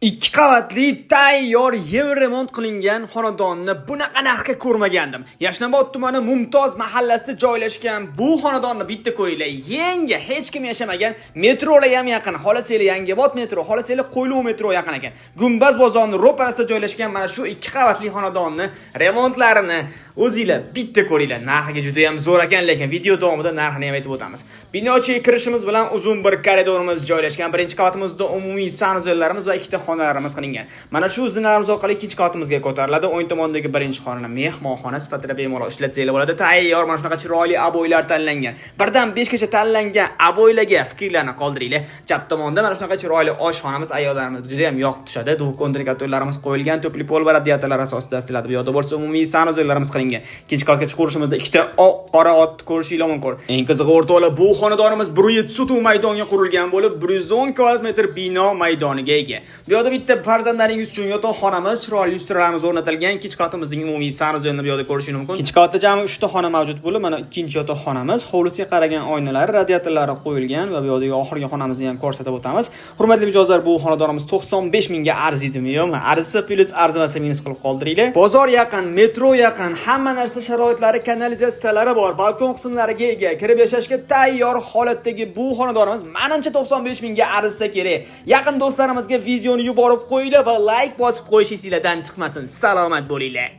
Ikki qavatli tayyor yevremont qilingan xonadonni bunaqa narxga ko'rmagandim. Yashnobod tumani Mumtoz mahallasida joylashgan bu xonadonni bitta ko'ringlar. Yangi, hech kim yashamagan, metrolar ham yaqin. Xolaseli Yangibod metro, Xolaseli Qo'yliq metro yaqin ekan. Gumbaz bozorining ro'parasida joylashgan mana shu ikki qavatli xonadonni remontlarini o'zinglar bitta ko'ringlar. Narxiga juda ham zo'r ekan, lekin video davomida narxini ham aytib o'tamiz. Bino ichiga kirishimiz bilan uzun bir koridorimiz joylashgan. Birinchi qavatimizda umumiy sanuzellarimiz va ikkita xonalarimiz qilingan. Mana shu zinalarimiz orqali ikkinchi qavatimizga ko'tariladi. O'ng tomondagi birinchi xonani mehmonxona sifatida bemalol ishlatsanglar bo'ladi. Tayyor mana shunaqa chiroyli aboylar tanlangan. Birdan 5 gacha tanlangan aboylarga fikrlarni qoldiringlar. Chap tomonda mana shunaqa chiroyli oshxonamiz ayollarimiz juda ham yoqib tushadi. Двухконтурный kotellarimiz qo'yilgan, topli pol va radiatorlar asosida ishlatiladi. Bu yoqda bo'lsa umumiy sanuzellarimiz qilingan. Ikkinchi qavatga chiqishimizda ikkita oq qora ot ko'rishinglar mumkin. Eng qizig'i o'rtoqlar, bu xonadonimiz 107 sotix maydonga qurilgan bo'lib, 110 kvadrat metr bino maydoniga ega. Bu yoqda bitta farzandlaringiz uchun yotoqxonamiz, chiroyli lyustralarimiz o'rnatilgan. Ikkinchi qavatimizning umumiy sanuzelini bu yoqda ko'rishingiz mumkin. Ikkinchi qavatda jami 3 ta xona mavjud bo'lib, mana ikkinchi yotoqxonamiz, hovlisiga qaragan oynalari, radiatorlari qo'yilgan va bu yoqdagi oxirgi xonamizni ham ko'rsatib o'tamiz. Hurmatli mijozlar, bu xonadonimiz 95 mingga arzidimi yo'qmi? Arzisa plus, arzimasa minus qilib qoldiringlar. Bozor yaqin, metro yaqin, hamma narsa sharoitlari, kanalizatsiyalari bor, balkon qismlariga ega, kirib yashashga tayyor holatdagi bu xonadonimiz menimcha 95 mingga arzisa kerak. Yaqin do'stlarimizga videoni yuborib qo'yinglar va like bosib qo'yish esingizdan chiqmasin. Salomat bo'linglar.